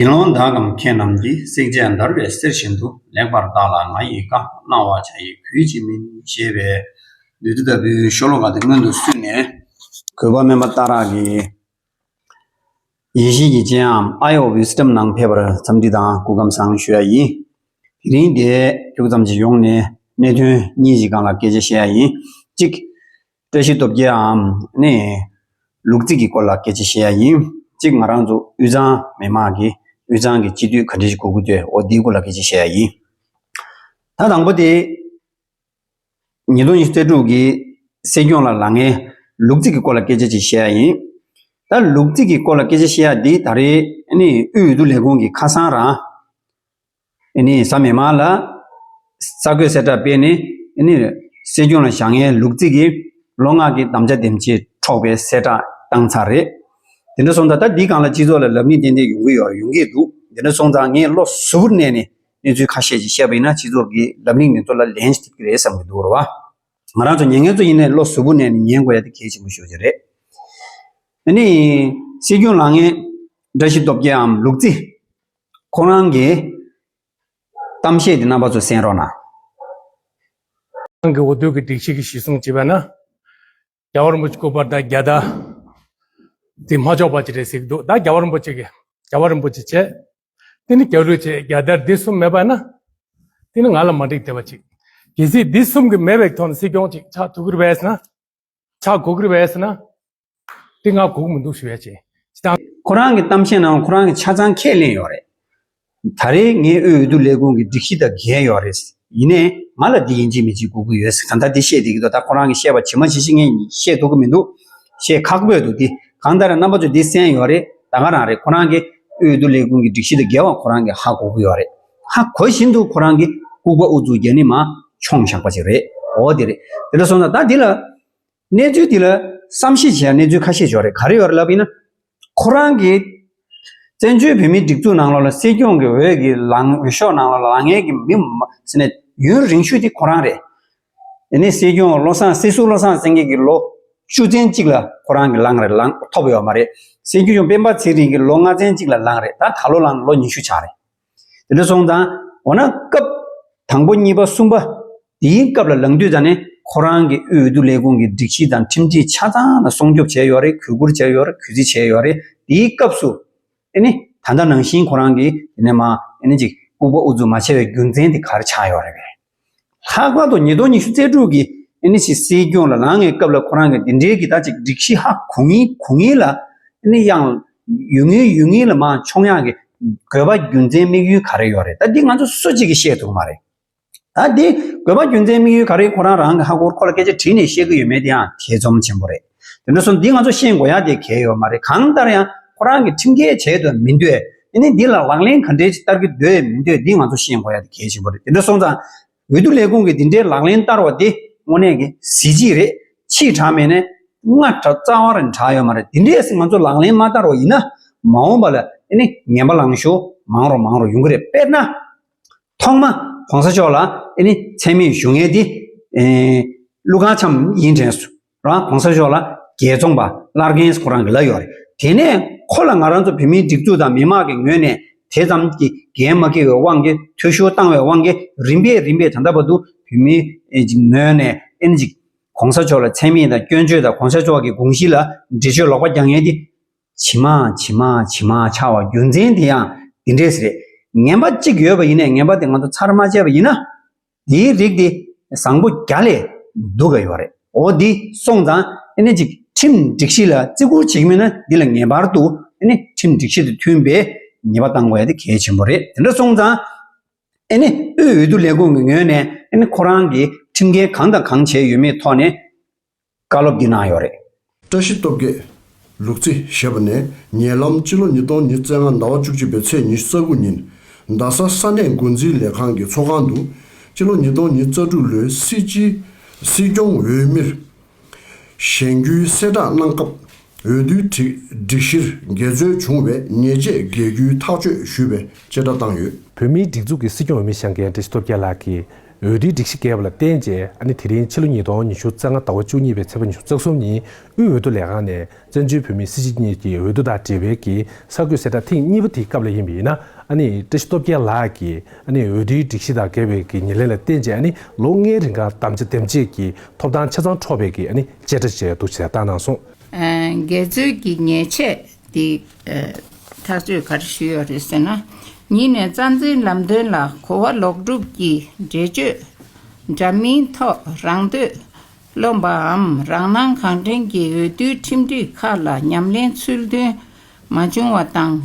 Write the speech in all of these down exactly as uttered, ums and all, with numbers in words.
དགེ་སློང་དག་གམ་མཁས་རྣམས་ཀྱིས། བསྲེག་བཅད་འདར་བའི་གསེར་བཞིན་དུ། ལེགས་པར་བརྟགས་ལ་ང་ཡི་བཀའ། སྣང་བ་བྱ་ཡི་གུས་ཀྱིས་མིན། ཞེས་པའི་འདུད་འདི་ལྟ་བུའི་ཤོ་ལོ་ཀ་དེ་སྔོན་དུ་བསུས་ནས། གུས་པ་སྨན་པ་སྟག་རག་གིས་ཡེ་ཤེས་ཀྱི་སྤྱན་འམ་Eye of Wisdom ནང་ཕེབས་པར་འཚམས་འདྲི་དང་སྐུ་ཁམས་བཟང་ཞུ་ཡ་ཡིན། དེ་རིང་འདིར་ཁྱུག་ཙམ་ཅིག་ཡོང་ནས་གནད་དོན་གཉིས་ཀྱི་སྒང་ལ་སྐད་ཆ་བཤད་ཡ་ཡིན། གཅིག་བཀྲ་ཤིས་སྟོབས་རྒྱལ་འམ་ནི་ལུག་རྫི་གི་སྐོར་ལ་སྐད་ཆ་བཤད་ཡ་ཡིན། གཅིག་ང་རང་ཚོ་དབུས་གཙང་མི་མང་གི་དབུས་གཙང་གི་སྤྱི་འཐུས་ག་འདྲ་ཞིག་དགོས་ཀྱི་འདུག་འོ་འདིའི་སྐོར་ལ་སྐད་ཆ་བཤད་ཡ་ཡིན། ད་དང་པོ་དེ། ཉིས་སྟོང་ཉི་ཤུ་རྩ་དྲུག་གི་སྲིད་སྐྱོང་ལ་ལངས་མཁན་ལུག་རྫི་གི་སྐོར་ལ་སྐད་ཆ་ཅིག་བཤད་ཡ་ཡིན། ད་ལུག་རྫི་གི་སྐོར་ལ་སྐད་ཆ་བཤད་ཡ་འདི་ད་རེས་ནི་དབུས་འོས་བསྡུ་ལས་ཁུངས་ཀྱི་ཁ་སང་རང་ནི་གཟའ་མིག་དམར་ལ་གསར་འགོད་གསལ་བསྒྲགས་སྤེལ་ནས་ནི་སྲིད་སྐྱོང་ལ་བཞེངས་མཁན་ལུག་རྫི་གིས་ལོ་ལྔ་གི་དམ་བཅའ་དེམ་ཅིག་འཕྲོག་པའི་གསལ་བསྒྲགས་བཏང་ཚར་རེད། དེ་འདྲ་སོང་ཙང་ད་འདིའི་སྒང་ལ་སྤྱི་ཚོགས་ལ་ལབ་གླེང་ཏན་ཏན་ཡོང་གི་ཡོད་རེད། ཡོང་གི་འདུག་དེ་འདྲ་སོང་ཙང་ངས་བློ་གཟུ་བོར་གནས་ནས་གནས་ཚུལ་ཁ་ཤས་ཅིག་བཤད་པ་ཡིན་ན་སྤྱི་ཚོགས་ཀྱི་ལབ་གླེང་དེ་ཚོ་ལ་ལན་ཞིག་ཐེབས་ཀྱི་རེད་བསམ་གྱི་འདུག་རེད་བ། ང་རང་ཚོ་ཉན་མཁན་ཚོ་ཡིན་ནའི་བློ་གཟུ་བོར་གནས་ནས་ཉན་དགོས་ཡ་དེ་གལ་ཆེན་པོ་ཤོས་ཅིག་རེད། ཨ་ནི་སྲིད་སྐྱོང་ལངས་མཁན་བཀྲ་ཤིས་སྟོབས་རྒྱལ་འམ་ལུག་རྫི་ཁོ་རང་གི་གཏམ་བཤད་དེ་རྣམ་པ་ཚོ་གསན་རོགས་གནང་། ཁོ་རང་གི་འོས་བསྡུ་གི་སྒྲིག་གཞི་གི་གཞི་བཟུང་བྱས་པ་ན། རྒྱལ་བ་རིན་པོ་ཆེ་སྐུ་པར་དང་རྒྱལ་དར་དེ་མ་ཆོག་པ་ཅིག་རེད་ཟེར་གྱི་འདུག་ད་རྒྱལ་བ་རིན་པོ་ཆེ་གིས་རྒྱལ་བ་རིན་པོ་ཆེ་བྱས། དེ་ནི་རྒྱལ་གླུ་བྱས། རྒྱལ་དར་འདི་གསུམ་མེད་པ་ན། དེ་ནི་ང་ལ་མ་འགྲིག་བསྡད་པ་ཅིག་གལ་སྲིད་འདི་གསུམ་གྱི་མེད་པའི་ཐོག་ནས་སྲིད་སྐྱོང་ཅིག་ཆགས་ཐུབ་ཀྱི་རེད་པས་ཟེར་ན། ཆགས་དགོས་ཀྱི་རེད་པས་ཟེར་ན། དེ་ང་དགོས་ཀྱི་མི་འདུག་ཞུ་ཡ་བྱས། ཅི་ལྟར། ཁོ་རང་གི་གཏམ་བཤད་ནང་ཁོ་རང་གིས་ཆ་ཚང་ཁས་ལེན་ཡོད་རེད། ད་རེས་ངའི་དབུས་འོས་བསྡུ་ལས་ཁུངས་ཀྱི་སྒྲིག་གཞི་དང་འགལ་ཡོད་རེད། ཡིན་ནའི་ང་ལ་འདི་ཡིན་གཅིག་མིན་གཅིག་དགོས་ཀྱི་ཡོད་ཟེར། གང་ལྟར་འདི་བཤད་བསྡད་ཀྱི་འདུག་ད་ཁོ་རང་གིས་བཤད་པ་ཇི་མ་ཇི་བཞིན་ངས་བཤད་ཐུབ་ཀྱི་མི་འདུག་བཤད་ཁག་པོ་འདུག་འདི་གང་ལྟར་རྣམ་པ་ཚོས་འདི་གསན་ཡོད་རེད། ད་ག་རང་རེད། ཁོ་རང་གིས་དབུས་འོས་བསྡུ་ལས་ཁུངས་ཀྱི་སྒྲིག་གཞི་དང་འགལ་བ་ཁོ་རང་གིས་ཧ་གོ་གི་ཡོད་རེད། ཧ་གོ་བཞིན་དུ་ཁོ་རང་གིས་ལྐུགས་པ་ཨུ་ཚུགས་རྒྱག་ནི་མ་མཆོང་བཞག་པ་ཅིག་རེད། འོ་དེ་རེད། དེ་འདྲ་སོང་ཙང་ད་འདི་ལ། གནས་ཚུལ་འདི་ལ་བསམ་གཞིག་བྱས་གནས་ཚུལ་ཁ་ཤས་ཡོད་རེད། ག་རེ་ཡོད་རེད་ལབ་ཡིན་ན། ཁོ་རང་གིས་བཙན་བྱོལ་བོད་མིའི་སྒྲིག་འཛུགས་ནང་ལོགས་ལ་སྲིད་སྐྱོང་གི་འོས་ཀྱི་ལངས། འོས་ཤོག་ནང་ལོགས་ལ་ལངས་མཁན་གྱི་མི་མ་ཟེར་ནས་ཡུན་རིང་ཤོས་དེ་ཁོ་རང་རེད། དེ་ནས་སྲིད་སྐྱོང་བློ་བཟང་སྲིད་ཟུར་བློ་བཟང་སེང་གེ་གིས་ལོ་བཅུ་ཚན་གཅིག་ལ་ཁོ་རང་གིས་ལངས་རེད། ལངས་ཐོབ་ཡོད་མ་རེད། སྲིད་སྐྱོང་སྤེན་པ་ཚེ་རིང་གིས་ལོ་ལྔ་ཚན་གཅིག་ལ་ལངས་རེད། ད་ད་ལོ་ལངས་ལོ་ཉི་ཤུ་ཆགས་རེད། དེ་འདྲ་སོང་ཙང་འོ་ན་སྐབས་དང་པོ་གཉིས་པ་གསུམ་པ་དེའི་སྐབས་ལ་ལངས་དུས་ཙ་ནས་ཁོ་རང་གི་དབུས་འོས་བསྡུ་ལས་ཁུངས་ཀྱི་སྒྲིག་གཞི་དང་ཁྲིམས་སྒྲིག་ཆ་ཚང་ལ་སྲུང་སྐྱོབ་བྱས་ཡོད་རེད། གུས་བཀུར་བྱས་ཡོད་རེད། གུས་བརྩི་བྱས་ཡོད་རེད། དེའི་སྐབས་སུ་ཨེ་ནི་ད་ལྟ་ནང་བཞིན་ཁོ་རང་གིས་དེ་ནས་མ་ཨེ་ནི་ཅིག་ལྐུགས་པ་ཨུ་ཚུགས་མ་བྱས་པའི་རྒྱུ་མཚན་དེ་ག་རེ་ཆགས་ཡོད་རེད་པས། ལྷག་པར་དུ་ཉིས་སྟོང་ཉི་ཤུ་རྩ་དྲུག་གི་ཨེ་ནི་ཅིག་སྲིད་སྐྱོང་ལ་ལངས་པའི་སྐབས་ལ་ཁོ་རང་གིས་དེ་འདྲའི་གི་ད་ཅིག་སྒྲིག་གཞི་ཧ་གོ་ངེས་གོ་ངེས་ལ་ཨེ་ནི་ཡང་ཡོད་ངེས་ཡོད་ངེས་ལ་མ་མཆོང་ཡག་གི་དགོས་པ་རྒྱུ་མཚན་དམིགས་ཡུལ་ག་རེ་ཡོད་རེད། ད་འདི་ང་ཚོ་སུ་གཅིག་གིས་ཤེས་ཐུབ་མ་རེད། ད་འདི་དགོས་པ་རྒྱུ་མཚན་དམིགས་ཡུལ་ག་རེ་ཁོ་རང་རང་གི་ཧ་གོ་ཁོ་ལ་སྐད་ཆ་དྲིས་ནས་བཤད་ཀྱི་ཡོད་མེད་དེ་ཡང་ཐེ་ཚོམ་ཆེན་པོ་རེད། དེ་འདྲ་སོང་འདི་ང་ཚོ་ཤེས་དགོས་ཡ་དེ་གལ་ཡོད་མ་རེད། གང་ལྟར་ཡང་ཁོ་རང་གི་ཁྲིམས་འགལ་བྱས་འདུག་མི་འདུག་ཨེ་ནི་འདི་ལ་ལག་ལེན་ག་འདྲས་ཅིག་བསྟར་གྱི་འདུག་མི་འདུག་འདི་ང་ཚོ་ཤེས་དགོས་ཡ་དེ་གལ་ཆེན་པོ་རེད། དེ་འདྲ་སོང་ཙང་འོས་བསྡུ་ལས་ཁུངས་ཀྱིས་འདི་འདྲའི་ལག་ལེན་བསྟར་བ་འདི་དངོས་གནས་ཀྱི་གཟི་བརྗིད་རེད། ཕྱིས་དྲགས་མེད་ནས་སྔ་དྲགས་རྩ་བ་རང་དྲགས་ཡོད་མ་རེད། དེ་འདྲས་སེ་ང་ཚོ་ལག་ལེན་མ་བསྟར་བ་ཡིན་ན་མ་འོངས་པ་ལ་ཨེ་ནི་ངན་པ་ལང་ཤོར་མང་རུ་མང་རུ་ཡོང་གི་རེད། དཔེར་ན། ཐོག་མ་གོང་ས་མཆོག་ལ་ཨེ་ནི་མཚན་སྨད་ཞུ་མཁན་དེ་ཨེ་ཀླུ་མཁར་བྱམས་ཡིན་དྲན་སོང་། རང་གོང་ས་མཆོག་ལ་རྒྱལ་བཙོང་པ་བླར་མཁན་ཁོ་རང་གི་ལ་ཡོད་རེད། དེ་ནས་ཁོ་ལ་ང་རང་ཚོ་བོད་མིའི་སྒྲིག་འཛུགས་དང་མི་མང་གི་ངོས་ནས་དེ་ཙམ་གྱི་འགན་མ་འཁྱེར་བའི་དབང་གིས་འཐུས་ཤོར་བཏང་བའི་དབང་གིས་རིམ་པས་རིམ་པས་ད་ལྟ་བར་དུ་བོད་མིའི་ཨེ་ཅིག་ངོས་ནས་ཨེ་ནི་ཅིག་གོང་ས་མཆོག་ལ་མཚན་སྨད་དང་སྐྱོན་བརྗོད་དང་གོང་ས་མཆོག་གི་དགོངས་གཞི་ལ་འགྲེལ་བརྗོད་ལོག་པ་རྒྱག་མཁན་དེ། ཇེ་མང་ཇེ་མང་ཇེ་མང་ཆགས་པ་རྒྱུ་མཚན་དེ་ཡང་འདི་འདྲས་རེད། ངན་པ་གཅིག་ཡོད་པ་ཡིན་ནའི་ངན་པ་དེ་ང་ཚོ་ཚར་མ་བཅད་པ་ཡིན་ན། དེའི་རིགས་དེ་བཟང་པོ་བརྒྱ་ལས་སྡུག་ག་ཡོད་རེད། འོ་འདི་སོང་ཙང་ཨེ་ནི་ཅིག་ཁྲིམས་སྒྲིག་གཞི་ལ་བརྩི་བཀུར་བྱེད་ཀྱི་མིན་ན་འདི་ལ་ངེས་པར་དུ་ཨེ་ནི་ཁྲིམས་སྒྲིག་གཞི་དང་མཐུན་པའི་ཉེས་པ་བཏང་དགོས་ཡ་དེ་གལ་ཆེན་པོ་རེད། དེ་འདྲ་སོང་ཙང་ཨེ་ནི་དབུས་འོས་བསྡུ་ལས་ཁུངས་ཀྱི་ངོས་ནས་ཨེ་ནི་ཁོ་རང་གིས་ཁྲིམས་འགལ་གང་དང་གང་བྱས་ཡོད་མེད་ཐོག་ནས། བཀའ་སློབ་འདི་གནང་ཡོད་རེད། བཀྲ་ཤིས་སྟོབས་རྒྱལ། ལུག་རྫི་ཞེས་པ་ནས་ཉེ་ལམ་སྤྱི་ལོ་ཉིས་སྟོང་ཉི་ཤུ་རྩ་ལྔ་ཟླ་བ་བཅུ་གཅིག་པའི་ཚེས་ཉི་ཤུ་རྩ་དགུ་ཉིན་རྡ་ས་ས་གནས་འགོ་འཛིན་ལས་ཁང་གི་ཚོགས་ཁང་དུ་སྤྱི་ལོ་ཉིས་སྟོང་ཉི་ཤུ་རྩ་དྲུག་ལོའི་སྲིད་སྤྱི་སྲིད་སྐྱོང་འོས་མིར་བཞེངས་རྒྱུའི་གསལ་བསྒྲགས་གནང་སྐབས་འོས་བསྡུའི་སྒྲིག་སྒྲིག་གཞིར་འགལ་འཛོལ་བྱུང་བས་ཉེས་ཆད་འགེལ་རྒྱུའི་ཐག་གཅོད་ཞུས་པའི་བཅད་ཁྲ་བཏང་ཡོད། བོད་མིའི་སྒྲིག་འཛུགས་ཀྱི་སྲིད་སྐྱོང་འོས་མི་བཞེངས་མཁན་བཀྲ་ཤིས་སྟོབས་རྒྱལ་ལགས་ཀྱིས། འོས་བསྡུའི་སྒྲིག་གཞི་འགལ་བ་ལ་བརྟེན་བྱས། ཨ་ནི་དེ་རིང་ཕྱི་ལོ་ཉིས་སྟོང་ཉི་ཤུ་རྩ་ལྔ་ཟླ་བ་བཅུ་གཉིས་པའི་ཚེས་པ་ཉི་ཤུ་རྩ་གསུམ་ཉིན་དབུས་འོས་བསྡུ་ལས་ཁང་ནས་བཙན་བྱོལ་བོད་མིའི་སྲིད་སྤྱི་གཉིས་ཀྱི་འོས་བསྡུ་དང་འབྲེལ་བའི་གི་གསར་འགོད་གསལ་བསྒྲགས་ཐེངས་གཉིས་པ་དེའི་སྐབས་ལ་ཡིན་པ་ཡིན་ན། ཨ་ནི་བཀྲ་ཤིས་སྟོབས་རྒྱལ་ལགས་ཀྱིས་ཨ་ནི་འོས་བསྡུའི་སྒྲིག་གཞི་དང་འགལ་བའི་གི་ཉེར་ལེན་ལ་བརྟེན་བྱས། ཨ་ནི་ལོ་ལྔའི་རིང་ག་དམ་བཅའ་འདེམས་བྱས་ཀྱི་ཐོབ་ཐང་ཆ་ཚང་འཕྲོག་པའི་གི་ཨ་ནི་བཅད་ཁྲ་བྱས་འདུག་ཅེས་བཏང་གནང་སོང་། འགལ་འཛོལ་གྱི་ཉེས་ཆད་དེ་ཐག་གཅོད་ག་རེ་ཞུས་ཡོད་རེད་ཟེར་ན། ཉིད་ནས་རྩ་འཛིན་ལམ་སྟོན་ལ་གོ་བ་ལོག་སྒྲུབ་ཀྱིས་འགྲེལ་བརྗོད་འདྲ་མིན་ཐོག་རང་འདོད་རློམ་པའམ་རང་སྣང་གང་དྲན་གྱིས་འོས་བསྡུའི་ཁྲིམས་སྒྲིག་ཁག་ལ་ཉམས་ལེན་ཚུལ་མཐུན་མ་བྱུང་བ་དང་།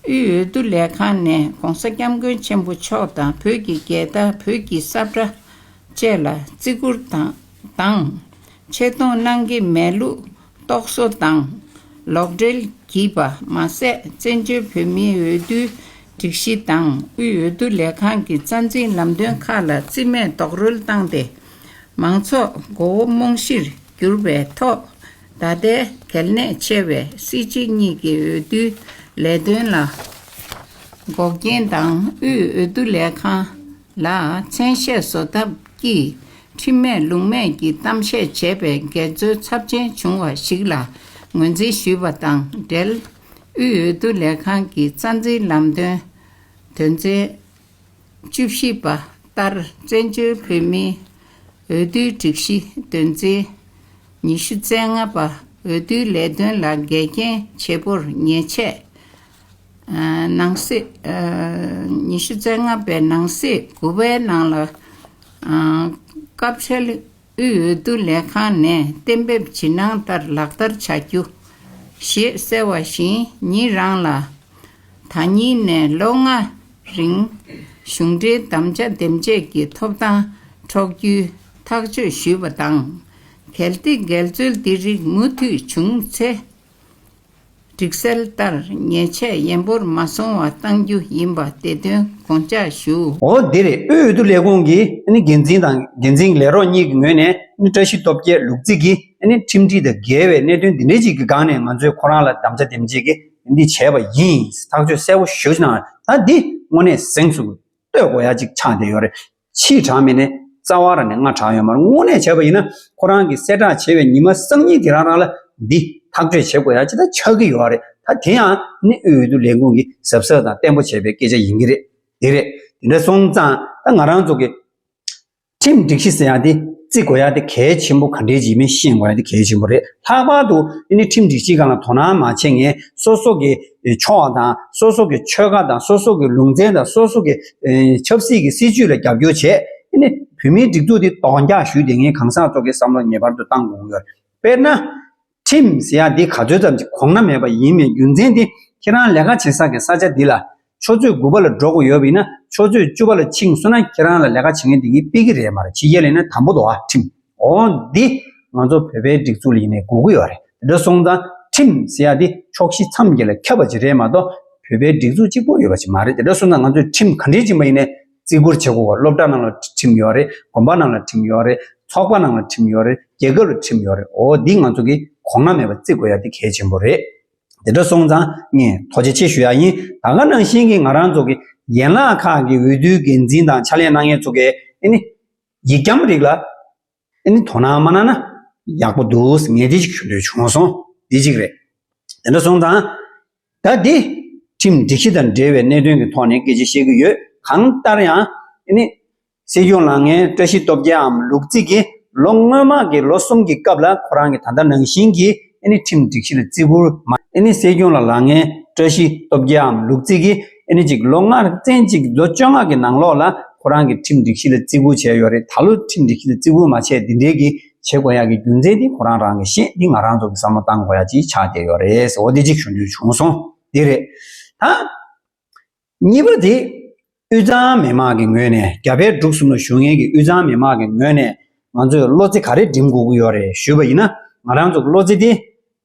དབུས་འོས་བསྡུ་ལས་ཁང་ནས་༸གོང་ས་༸སྐྱབས་མགོན་ཆེན་པོ་མཆོག་དང་བོད་ཀྱི་རྒྱལ་དར། བོད་ཀྱི་ས་ཁྲ་བཅས་ལ་བརྩི་བཀུར་དང་དང་། ཆེ་མཐོང་གནང་གི་མེད་ལུགས་རྟོག་བཟོ་དང་ལོག་འགྲེལ་བགྱིས་པ་མ་ཟད། བཙན་བྱོལ་བོད་མིའི་འོས་བསྡུའི་སྒྲིག་གཞི་དང་དབུས་འོས་བསྡུ་ལས་ཁང་གི་རྩ་འཛིན་ལམ་སྟོན་ཁག་ལ་རྩིས་མེད་རྡོག་རོལ་བཏང་སྟེ། མང་ཚོགས་མགོ་བོ་རྨོངས་གཞིར་གྱུར་པའི་ཐོག་ད་ལྟའི་གལ་གནད་ཆེ་བའི་སྲིད་སྤྱི་གཉིས་ཀྱི་འོས་བསྡུའི་ལས་དོན་ལ་འགོག་རྐྱེན་དང་། དབུས་འོས་བསྡུ་ལས་ཁང་ལ་མཚན་ཤས་བཟོ་ཐབས་ཀྱིས་ཁྲིམས་མེད་ལུགས་མེད་ཀྱི་གཏམ་བཤད་བྱས་པའི་འགལ་འཛོལ་ཚབས་ཆེན་བྱུང་བ་ཞིག་ལ་ངོས་འཛིན་ཞུས་པ་དང་འབྲེལ། དབུས་འོས་བསྡུ་ལས་ཁང་གི་རྩ་འཛིན་ལམ་སྟོན་དོན་ཚན་བཅུ་བཞི་པ་ལྟར། བཙན་བྱོལ་བོད་མིའི་འོས་བསྡུའི་སྒྲིག་གཞི་དོན་ཚན་ཉི་ཤུ་རྩ་ལྔ་པ། འོས་བསྡུའི་ལས་དོན་ལ་འགལ་རྐྱེན་བྱེད་པོར་ཉེས་ཆད་ནང་གསེས། ཉི་ཤུ་རྩ་ལྔ་པའི་ནང་གསེས་དགུ་པའི་ནང་ལ། སྐབས་འཕྲལ་དབུས་འོས་བསྡུ་ལས་ཁང་ནས་གཏན་འབེབས་ཇི་གནང་ལྟར་ལག་བསྟར་བྱ་རྒྱུ་ཞེས་གསལ་བ་བཞིན། ཉིད་རང་ལ་ད་ཉིད་ནས་ལོ་ལྔ་རིང་གཞུང་འབྲེལ་དམ་བཅའ་འདེམས་བྱེད་ཀྱི་ཐོབ་ཐང་འཕྲོག་རྒྱུའི་ཐག་གཅོད་ཞུས་པ་དང་། གལ་ཏེ་འགལ་འཛོལ་འདི་རིགས་མུ་མཐུད་བྱུང་ཚེ། སྒྲིག་གསལ་ལྟར་ཉེས་ཆད་ཡན་པོར་མ་སོང་བ་གཏང་རྒྱུ་ཡིན་པ་དེ་དོན་དགོངས་འཇགས་ཞུ། འོ་འདི་རེད། དབུས་འོས་བསྡུ་ལས་ཁུངས་ཀྱི་ཨ་ནི་འགན་འཛིན་དང་འགན་འཛིན་ལས་རོགས་གཉིས་ཀྱི་ངོས་ནས་ཨ་ནི་བཀྲ་ཤིས་སྟོབས་རྒྱལ་ལུག་རྫི་གིས་ཨ་ནི་ཁྲིམས་སྒྲིག་དང་འགལ་བའི་གནད་དོན་འདི་འདྲའི་ཅིག་གི་སྒང་ནས་ང་ཚོས་ཁོ་རང་ལ་དམ་བཅའ་འདེམས་བྱེད་ཀྱི་འདི་བྱས་པ་ཡིན། ཐག་གཅོད་གསལ་པོ་ཞུ་ཅིག་གནང་། ད་འདི་དངོས་གནས་གཟེངས་སུ་གཏོད་དགོས་ཡ་ཅིག་ཆགས་བསྡད་ཡོད་རེད། ཕྱིས་དྲགས་མེད་ནས་རྩ་བ་རང་ནས་སྔ་དྲགས་ཡོད་མ་རེད། དངོས་གནས་བྱས་པ་ཡིན་ན་ཁོ་རང་གིས་གསལ་བསྒྲགས་བྱས་པའི་ཉི་མ་སང་ཉིན་དེ་རང་རང་ལ་འདི་ཐག་གཅོད་བྱེད་དགོས་ཡ་ཅིག་ད་ཆགས་ཀྱི་ཡོད་རེད། ད་དེ་ཡང་ནི་དབུས་འོས་བསྡུ་ལས་ཁུངས་ཀྱིས་གཟབ་གཟབ་དང་བརྟན་པོ་བྱས་པའི་སྐད་ཆ་ཡིན་གྱི་རེད། དེ་རེད། དེ་འདྲ་སོང་ཙང་ད་ང་རང་ཚོ་གི་ཁྲིམས་སྒྲིག་གཞི་ཟེར་ཡ་དེ་བརྩི་དགོས་ཡ་དེ་གལ་ཆེན་པོ་ག་འདྲས་ཅིག་ཡིན་མིན་ཤེས་དགོས་ཡ་དེ་གལ་ཆེན་པོ་རེད། ལྷག་པར་དུ་ཨ་ནི་ཁྲིམས་སྒྲིག་གཞིའི་སྒང་ལ་དོ་སྣང་མ་བྱེད་མཁན། སོ་སོ་གི་ཕྱོགས་དང་སོ་སོ་གི་ཆོལ་ཁ་དང་སོ་སོ་གི་ལུང་ཚན་དང་སོ་སོ་གི་ཨེ་ཆབ་སྲིད་ཀྱི་སྲིད་བྱུས་ལ་རྒྱབ་སྐྱོར་བྱས། ཨ་ནི་བོད་མིའི་སྒྲིག་འཛུགས་འདི་གདོང་བཀྱག་གཞུས་བསྡད་མཁན་གང་ཟག་ཚོ་གི་བསམ་བློ་ངེས་པར་དུ་བཏང་དགོས་ཀྱི་ཡོད་རེད། དཔེར་ན། ཁྲིམས་ཟེར་ཡ་འདི་ག་ཚོད་ཙམ་ཅིག་གོང་ན་མེད་པ་ཡིན་མིན་རྒྱུ་མཚན་དེ་ཁྱེད་རང་ལས་ཀ་བྱེད་ས་གི་ས་ཆ་འདི་ལ་ཆུ་ཚོད་དགུ་པ་ལ་འགྲོ་དགོས་ཡོད་པ་ཡིན་ན། ཆུ་ཚོད་བཅུ་པ་ལ་ཕྱིན་སོང་ན་ཁྱེད་རང་ལ་ལས་ཀ་བྱེད་མཁན་དེ་གིས་ཕུད་ཀྱི་རེད་མ་རེད། ཕྱི་རྒྱལ་ལ་ཡིན་ན་དམ་པོ་འདུག་ཨ། ཁྲིམས་འོ་འདི་ང་ཚོ་བོད་པའི་སྒྲིག་འཛུགས་ལ་ཡིན་ནའི་དགོས་ཀྱི་ཡོད་རེད། དེ་འདྲ་སོང་ཙང་ཁྲིམས་ཟེར་ཡ་འདི་ཕྱོགས་བཞི་མཚམས་བརྒྱད་ལ་ཁྱབ་པ་ཅིག་རེད་མ་གཏོགས་བོད་པའི་སྒྲིག་འཛུགས་གཅིག་པོ་ཡོད་པ་ཅིག་མ་རེད། དེ་འདྲ་སོང་ཙང་ང་ཚོས་ཁྲིམས་ག་འདྲས་ཅིག་ཡིན་པ་ཡིན་ནའི་བརྩི་བཀུར་བྱེད་དགོས་པ། སློབ་གྲྭ་ནང་ལ་ཁྲིམས་ཡོད་རེད། དགོན་པ་ནང་ལ་ཁྲིམས་ཡོད་རེད། ཚོགས་པ་ནང་ལ་ཁྲིམས་ཡོད་རེད། རྒྱལ་ཁབ་ལ་ཁྲིམས་ཡོད་རེད། འོ་འདི་ང་ཚོ་གིས་གོང་ན་མེད་པ་བརྩི་དགོས་ཡ་དེ་གལ་ཆེན་པོ་རེད། དེ་འདྲ་སོང་ཙང་ངས་ཐུགས་རྗེ་ཆེ་ཞུ་ཡ་ཡིན། ད་ག་ནང་བཞིན་གྱི་ང་རང་ཚོ་གི་ཡན་ལག་ཁག་གི་འོས་བསྡུའི་འགན་འཛིན་དང་ཕྱག་ལས་གནང་མཁན་ཚོ་གིས་ཨ་ནི་ཡིག་སྐྱོན་རིགས་ལ་ཨ་ནི་དོ་སྣང་མ་གནང་ན་ཡག་པོ་འདུག་ངས་འདི་ཅིག་ཞུ་འདོད་བྱུང་སོང་། འདི་གཅིག་རེད། དེ་འདྲ་སོང་ཙང་། ད་འདི་ཁྲིམས་སྒྲིག་གཞི་དང་འབྲེལ་བའི་གནད་དོན་གྱི་ཐོག་ནས་སྐད་ཆ་བཤད་ཀྱི་ཡོད། གང་ལྟར་ཡང་ཨ་ནི་སྲིད་སྐྱོང་ལགས་ངའི་བཀྲ་ཤིས་སྟོབས་རྒྱལ་འམ་ལུག་རྫི་གིས་ལོ་སྔོན་མ་གི་ལོ་གསུམ་གྱི་སྐབས་ལ་ཁོ་རང་གིས་ད་ལྟ་ནང་བཞིན་གྱི་ཨ་ནི་ཁྲིམས་སྒྲིག་གཞི་ལ་བརྩི་བཀུར་མ། ཨ་ནི་སྲིད་སྐྱོང་ལགས་ངའི་བཀྲ་ཤིས་སྟོབས་རྒྱལ་འམ་ལུག་རྫི་གིས་ཨ་ནི་ཅིག་ལོ་ལྔ་བཙན་ཅིག་ལོ་བཅོ་ལྔ་གི་ནང་ལོགས་ལ་ཁོ་རང་གིས་ཁྲིམས་སྒྲིག་གཞི་ལ་བརྩི་བཀུར་བྱས་ཡོད་རེད། ད་ལོ་ཁྲིམས་སྒྲིག་གཞི་ལ་བརྩི་བཀུར་མ་བྱས་འདི་འདྲའི་གི་བྱེད་དགོས་ཡག་གི་རྒྱུ་མཚན་དེ་ཁོ་རང་རང་གིས་ཤེས། འདི་ང་རང་ཚོ་གི་བསམ་བློ་བཏང་དགོས་ཡག་ཅིག་ཆགས་བསྡད་ཡོད་རེད་ཟེར། འོ་འདི་གཅིག་ཞུ་འདོད་བྱུང་སོང་། འདི་རེད། ད་གཉིས་པ་དེ་དབུས་གཙང་མི་མང་གི་ངོས་ནས། རྒྱ་བལ་འབྲུག་གསུམ་ལ་བཞུགས་མཁན་གྱི་དབུས་གཙང་མི་མང་གི་ངོས་ནས་ང་ཚོས་བློ་རྩེ་ག་རེ་འགྲིམ་དགོས་ཀྱི་ཡོད་རེད་ཞུས་པ་ཡིན་ན། ང་རང་ཚོ་གི་བློ་རྩེ་དེ་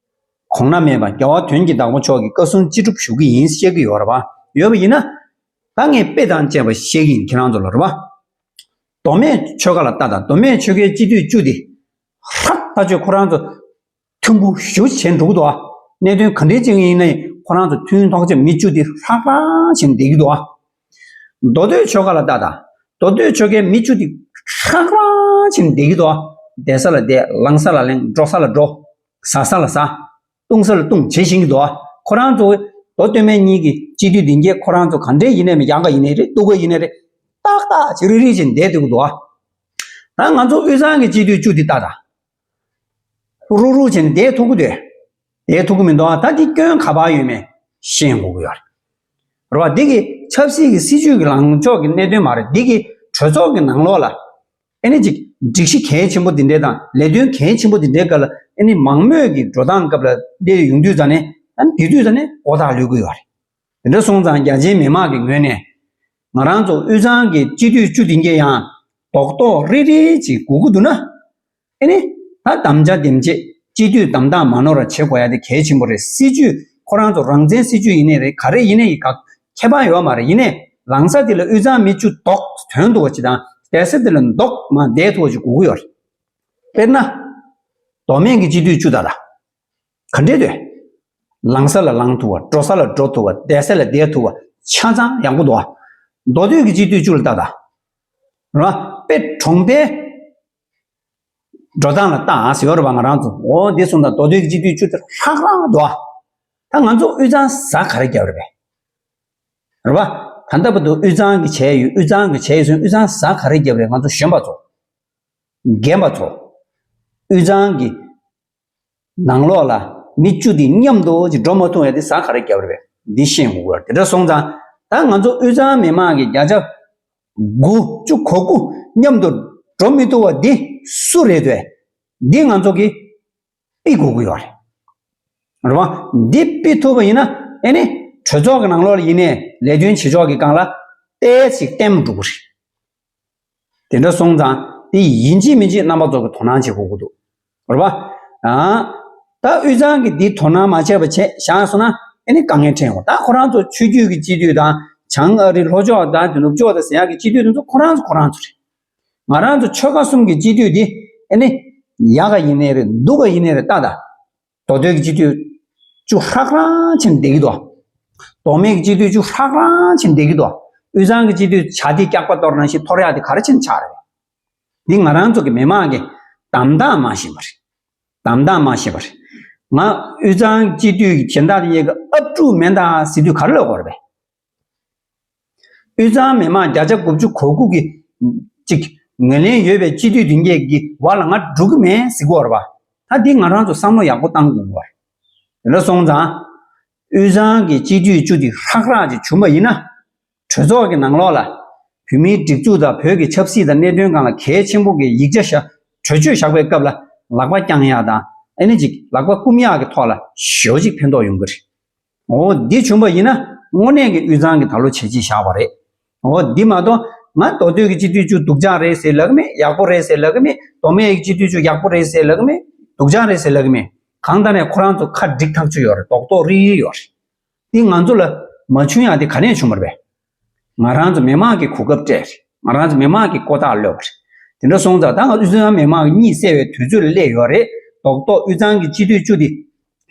གོང་ན་མེད་པ་རྒྱལ་བ་དོན་གྱི་བདག་པོ་མཆོག་གི་བཀའ་གསུང་ཅི་སྒྲུབ་ཞུ་གི་ཡིན་བཤད་ཀྱི་ཡོད་རེད་པ། ཡོད་པ་ཡིན་ན། ད་ངས་དཔེ་དང་བཅས་པ་བཤད་ཀྱི་ཡིན་ཁྱེད་རང་ཚོ་ལ་རེད་པ། མདོ་སྨད་ཆོལ་ཁ་ལ་ལྟ་དང་། མདོ་སྨད་ཆོལ་ཁའི་སྤྱི་འཐུས་བཅུ་དེ་ཧྲག་ད་ཆོས་ཁོ་རང་ཚོ་མཐུན་པོ་ཞེ་པོ་བྱས་འགྲོ་གི་འདུག་ཨ། གནད་དོན་ག་འདྲས་ཅིག་ཡིན་ན་ཡང་ཁོ་རང་ཚོ་མཐུན་ཐོག་ཆ་མི་བཅུ་དེ་ཧྲག་ཧྲག་བྱས་ནས་བསྡད་ཀྱི་འདུག་ཨ། མདོ་སྟོད་ཆོལ་ཁ་ལ་ལྟ་དང་། མདོ་སྟོད་ཆོལ་ཁའི་མི་བཅུ་དེ་ ཧྲག་རང་ཕྱིན་བསྡད་ཀྱི་འདུག་བསྡད་ས་ལ་བསྡད། ལངས་ས་ལ་ལངས། འགྲོ་ས་ལ་འགྲོ། ཟ་ས་ལ་ཟ། བཏུང་ས་ལ་བཏུང་བྱེད་བཞིན་གྱི་འདུག་ཁོ་རང་ཚོ་མདོ་སྟོད་སྨད་གཉིས་ཀྱི་སྤྱི་འཐུས་འདི་གས་ཁོ་རང་ཚོ་ག་འདྲས་ཡིན་ནའི་མི། ཡག་ག་ཡིན་ནའི་རེད། སྡུག་ག་ཡིན་ནའི་རེད། ཏག་ཏག་ཅིག་རིག་རིག་བྱས་བསྡད་འདུག་གི་འདུག་ད་ང་ཚོ་དབུས་གཙང་གི་སྤྱི་འཐུས་བཅུ་འདི་ལྟ་ད། རུག་རུག་བྱས་ནས་བསྡད་ཐུབ་ཀྱི་འདུག་བསྡད་ཐུབ་ཀྱི་མི་འདུག་ད་འདི་སྐྱོན་ག་པར་ཡོད་མེད་ཤེས་དགོས་ཀྱི་ཡོད་རེད། རེད་བ། འདི་གི་ཆབ་སྲིད་ཀྱི་སྲིད་ཇུས་ཀྱི་ལངས་ཕྱོགས་ཀྱི་གནད་དོན་མ་རེད། འདི་གི་གྲོས་ཚོགས་ཀྱི་ནང་ལོགས་ལ་ཨེ་ནི་ཅིག་སྒྲིག་གཞི་གལ་ཆེན་པོ་འདི་འདྲའི་དང་ལས་དོན་གལ་ཆེན་པོ་འདི་འདྲའི་སྐབས་ལ་ཨེ་ནི་མང་མོས་ཀྱི་འགྲོ་སྟངས་སྐབས་ལ་སླེབས་ཡོང་དུས་ཙ་ནས། ཨ་ནི་དེ་དུས་ཙ་ནས་མགོ་ཐག་ལུས་ཀྱི་ཡོད་རེད། དེ་འདྲ་སོང་ཙང་རྒྱ་ཆེའི་མི་མང་གི་ངོས་ནས་ང་རང་ཚོ་དབུས་གཙང་གི་སྤྱི་འཐུས་བཅུ་དེ་གས་ཡང་རྡོག་རྡོག་རིལ་རིལ་ཅིག་དགོས་ཀྱི་འདུག་ན། ཨེ་ནི་ད་དམ་བཅའ་འདེམས་བྱེད། སྤྱི་འཐུས་བདམས་སྟངས་མ་ནོར་བ་བྱེད་དགོས་ཡ་དེ་གལ་ཆེན་པོ་རེད། སྲིད་ཇུས་ཁོ་རང་ཚོ་རང་བཙན་སྲིད་ཇུས་ཡིན་ནའི་རེད། ག་རེ་ཡིན་ནའི་ག་ཁྱད་པར་ཡོད་མ་རེད། ཡིན་ནའི་ལངས་ས་དེ་ལ་དབུས་གཙང་མི་བཅུ་རྡོག་ཐོན་འདུག་བ་ཅིག་དང་བསྡད་ས་དེ་ལ་རྡོག་མ་བསྡད་ཐུབ་པ་ཅིག་དགོས་ཀྱི་ཡོད་རེད། དཔེར་ན། མདོ་སྨད་ཀྱི་སྤྱི་འཐུས་བཅུ་ད་ལ། ག་འདྲས་འདུག་ལངས་ས་ལ་ལངས་ཐུབ་པ། འགྲོ་ས་ལ་འགྲོ་ཐུབ་པ། བསྡད་ས་ལ་བསྡད་ཐུབ་པ། ཆ་ཚང་ཡག་པོ་འདུག་མདོ་སྟོད་ཀྱི་སྤྱི་འཐུས་བཅུ་ལ་ལྟ་ད། ར་དཔེ་གྲོང་པའི་འགྲོ་སྟངས་ལ་ལྟ་ཨ་ཟེར་བ་རེད་པ། ང་རང་ཚོ་འོ་འདི་སོང་ཙང་མདོ་སྟོད་ཀྱི་སྤྱི་འཐུས་བཅུ་དེ་ཧྲག་རང་འདུག་ད་ང་ཚོ་དབུས་གཙང་ཟ་ག་རེ་བརྒྱབ་རེད་པས། རེད་པ། ད་ལྟ་བར་དུ་དབུས་གཙང་གི་བྱས་ཡོད། དབུས་གཙང་གི་བྱས་ཡོད་ཟེར། དབུས་གཙང་ཟ་ག་རེ་བརྒྱབ་རེད། ང་ཚོ་གཞོན་པ་ཚོ། རྒན་པ་ཚོ། དབུས་གཙང་གི་ནང་ལོགས་ལ་མི་བཅུ་དེ་མཉམ་དུ་ཅིག་འགྲོ་མ་ཐུབ་ཡ་དེ་ཟ་ག་རེ་བརྒྱབ་རེད་པས། འདི་ཤེས་དགོས་ཀྱི་ཡོད་རེད། དེ་འདྲ་སོང་ཙང་ད་ང་ཚོ་དབུས་གཙང་མི་མང་གི་བརྒྱ་ཆ་དགུ་བཅུ་གོ་དགུ་མཉམ་དུ་འགྲོ་མི་ཐུབ་པ་འདི་སུ་རེད་དེ། འདི་ང་ཚོ་གི་ཕུད་དགོས་ཀྱི་ཡོད་རེད། རེད་པ། འདི་ཕུད་ཐུབ་པ་ཡིན་ན་ཨེ་ནི་གྲོས་ཚོགས་ཀྱི་ནང་ལོགས་ལ་ཡིན་ནའི་ལས་དོན་བྱེད་ཕྱོགས་ཀྱི་སྒང་ལ་ཏོག་ཙམ་བརྟན་པོ་འགྲོ་གི་རེད། དེ་འདྲ་སོང་ཙང་དེ་ཡིན་གཅིག་མིན་གཅིག་རྣམ་པ་ཚོ་གི་དོ་སྣང་བྱེད་དགོས་ཀྱི་འདུག་རེད་པ། ཨ། ད་དབུས་གཙང་གི་འདི་དོ་སྣང་མ་བྱས་པ་བྱས་བཞག་སོང་ན་ཨེ་ནི་དཀའ་ངལ་འཕྲད་འོང་། ད་ཁོ་རང་ཚོ་ཆོས་བརྒྱུད་ཀྱི་སྤྱི་འཐུས་དང་བྱང་ཨ་རི་ལྷོ་ཕྱོགས་དང་དེ་ནུབ་ཕྱོགས་དང་ཟེར་ཡག་གི་སྤྱི་འཐུས་དེ་ཚོ་ཁོ་རང་ཚོ་ཁོ་རང་ཚོ་རེད། ང་རང་ཚོ་ཆོལ་ཁ་གསུམ་གྱི་སྤྱི་འཐུས་འདི་ཨེ་ནི་ཡག་ག་ཡིན་ནའི་རེད། སྡུག་ག་ཡིན་ནའི་རེད། ལྟ་ད། མདོ་སྟོད་ཀྱི་སྤྱི་འཐུས་བཅུ་ཧྲག་རང་ཕྱིན་བསྡད་ཀྱི་འདུག་མདོ་སྨད་ཀྱི་སྤྱི་འཐུས་བཅུ་ཧྲག་རང་ཕྱིན་བསྡད་ཀྱི་འདུག་དབུས་གཙང་གི་སྤྱི་འཐུས་བྱ་དེ་སྐྱག་པ་གཏོར་ནང་བཞིན་འཐོར་ཡག་དེ་ག་རེ་བྱས་ནས་ཆགས་རེད། འདི་ང་རང་ཚོ་གི་མི་མང་གིས་བདམས་སྟངས་མ་ཤེས་པ་རེད། བདམས་སྟངས་མ་ཤེས་པ་རེད། ང་དབུས་གཙང་སྤྱི་འཐུས་ཀྱི་གཞན་དག་དེ་གཉིས་ཀྱི་ཨབ་ཕྲུག་མིན་ད་ཟེར་དུས་ག་རེ་ལབ་དགོས་རེད་པས། དབུས་གཙང་མི་མང་བརྒྱ་ཆ་དགུ་བཅུ་གོ་དགུ་གི་ཅིག་ངོས་ལེན་ཡོད་པའི་སྤྱི་འཐུས་དེ་གཉིས་ཀྱི་བར་ལ་ང་འགྲོ་གི་མེད་ཟེར་གྱི་ཡོད་རེད་པ། ད་འདི་ང་རང་ཚོ་བསམ་བློ་ཡག་པོ་བཏང་དགོས་ཀྱི་རེད། དེ་འདྲ་སོང་ཙང་། དབུས་གཙང་གི་སྤྱི་འཐུས་བཅུ་དེ་ཧྲག་ཧྲག་ཅིག་བྱུང་པ་ཡིན་ན། གྲོས་ཚོགས་ཀྱི་ནང་ལོགས་ལ་བོད་མིའི་སྒྲིག་འཛུགས་དང་བོད་ཀྱི་ཆབ་སྲིད་དང་གནད་དོན་སྒང་ལ་གལ་ཆེན་པོ་གི་ཡིག་ཆ་བཞག་གྲོས་ཆོད་བཞག་པའི་སྐབས་ལ་ལག་པ་བརྐྱང་ཡག་དང་ཨེ་ནི་ཅིག་ལག་པ་བསྐུམ་ཡག་གི་ཐོག་ལ་ཞེ་པོ་ཅིག་ཕན་ཐོགས་ཡོང་གི་རེད། འོ་འདི་བྱུང་པ་ཡིན་ན་དངོས་གནས་ཀྱི་དབུས་གཙང་གི་ད་ལོ་བྱས་རྗེས་བཞག་པ་རེད། འོ་འདི་མ་གཏོགས་ང་མདོ་སྟོད་ཀྱི་སྤྱི་འཐུས་བཅུ་སྡུག་ཅག་རེད་ཟེར་ལབ་ཀྱི་མེད། ཡག་པོ་རེད་ཟེར་ལབ་ཀྱི་མེད། མདོ་སྨད་ཀྱི་སྤྱི་འཐུས་བཅུ་ཡག་པོ་རེད་ཟེར་ལབ་ཀྱི་མེད། སྡུག་ཅག་རེད་ཟེར་ལབ་ཀྱི་མེད། གང་ལྟར་ནས་ཁོ་རང་ཚོ་ཁ་འགྲིག་ཐག་ཆོད་ཡོད་རེད། རྡོག་རྡོག་རིལ་རིལ་ཡོད་རེད། འདི་ང་ཚོ་ལ་མ་བྱུང་ཡག་དེ་ག་ནས་བྱུང་བ་རེད་པས། ང་རང་ཚོ་མི་མང་གིས་གོ་སྐབས་སྤྲད་རེད། ང་རང་ཚོ་མི་མང་གིས་ལྐོག་ཐག་གློད་པ་རེད། དེ་འདྲ་སོང་ཙང་ད་ང་དབུས་གཙང་མི་མང་གི་གཉིད་སད་པའི་དུས་ཚོད་ལ་སླེབས་ཡོད་རེད། རྡོག་རྡོག་དབུས་གཙང་གི་སྤྱི་འཐུས་བཅུ་དེ་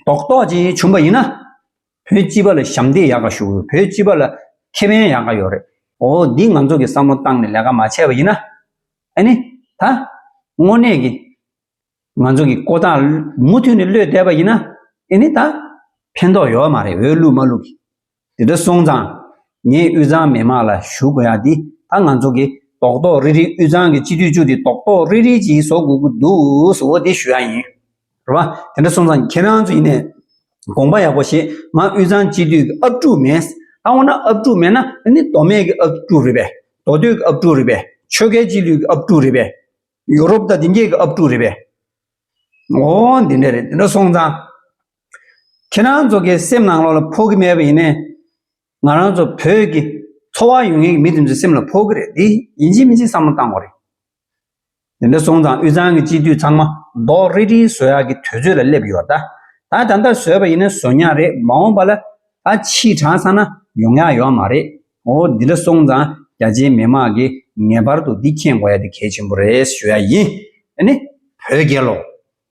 རྡོག་རྡོག་ཅིག་བྱུང་པ་ཡིན་ན། བོད་སྤྱི་པ་ལ་ཞབས་འདེགས་ཡག་ག་ཞུ། བོད་སྤྱི་པ་ལ་ཁེ་ཕན་ཡག་ག་ཡོད་རེད། འོ་འདི་ང་ཚོ་གིས་བསམ་བློ་བཏང་ནས་ལས་ཀ་མ་བྱས་པ་ཡིན་ན། ཨ་ནི་ད་དངོས་གནས་ཀྱི་ང་ཚོ་གིས་ལྐོག་ཐག་མུ་མཐུད་ནས་གློད་བསྡད་པ་ཡིན་ན་ཨེ་ནི་ད་ཕན་ཐོགས་ཡོད་མ་རེད། འོས་བླུགས་མ་བླུགས་ཀྱི། དེ་འདྲ་སོང་ཙང་ངས་དབུས་གཙང་མི་མང་ལ་ཞུ་དགོས་ཡག་འདི་ད་ང་ཚོ་གིས་རྡོག་རྡོག་རིལ་རིལ་དབུས་གཙང་གི་སྤྱི་འཐུས་བཅུ་འདི་རྡོག་རྡོག་རིལ་རིལ་ཅིག་བཟོ་དགོས་ཀྱི་འདུག་ཟེར་བ་འདི་ཞུ་ཡག་ཡིན། རེད་བ། དེ་འདྲ་སོང་ཙང་ཁྱེད་རང་ཚོ་ཡིན་ནས་དགོངས་པ་ཡག་པོ་བཞེས། ང་དབུས་གཙང་སྤྱི་འཐུས་ཀྱི་ཨབ་ཕྲུག་མིན། ད་འོ་ན་ཨབ་ཕྲུག་མེད་ན་ཨ་ནི་མདོ་སྨད་ཀྱི་ཨབ་ཕྲུག་རེད་པས། མདོ་སྟོད་ཀྱི་ཨབ་ཕྲུག་རེད་པས། ཆོལ་ཁའི་སྤྱི་འཐུས་ཀྱི་ཨབ་ཕྲུག་རེད་པས། ཡུ་རོབ་དང་དེ་འགས་ཀྱི་ཨབ་ཕྲུག་རེད་པས། འོ་འདི་འདྲ་རེད། དེ་འདྲ་སོང་ཙང་། ཁྱེད་རང་ཚོ་གི་སེམས་ནང་ལོགས་ལ་ཕོག་གི་མེད་པ་ཡིན་ནའི། ང་རང་ཚོ་བོད་ཀྱི་འཚོ་བ་ཡོང་མཁན་གྱི་མི་དེ་ཚོའི་སེམས་ལ་ཕོག་གི་རེད། འདི་ཡིན་གཅིག་མིན་གཅིག་བསམ་བློ་བཏང་དགོས་རེད། དེ་འདྲ་སོང་ཙང་དབུས་གཙང་གི་སྤྱི་འཐུས་ཚང་མ་རྡོག་རིལ་རིལ་བཟོ་ཡག་གི་དུས་ཚོད་ལ་སླེབས་ཡོད་ད། ད་ད་ལྟ་བཟོས་པ་ཡིན་ན་བཟོ་ཉག་རེད། མ་འོངས་པ་ལ་ད་ཕྱིས་དྲགས་ཚར་ན་ཡོང་ཡག་ཡོད་མ་རེད། འོ་འདི་འདྲ་སོང་ཙང་རྒྱ་ཆེའི་མི་མང་གིས་ངེས་པར་དུ་འདི་མཁྱེན་དགོས་ཡག་དེ་གལ་ཆེན་པོ་རེད་ཞུ་ཡག་ཡིན། ཨ་ནི་བོད་རྒྱལ་ལོ།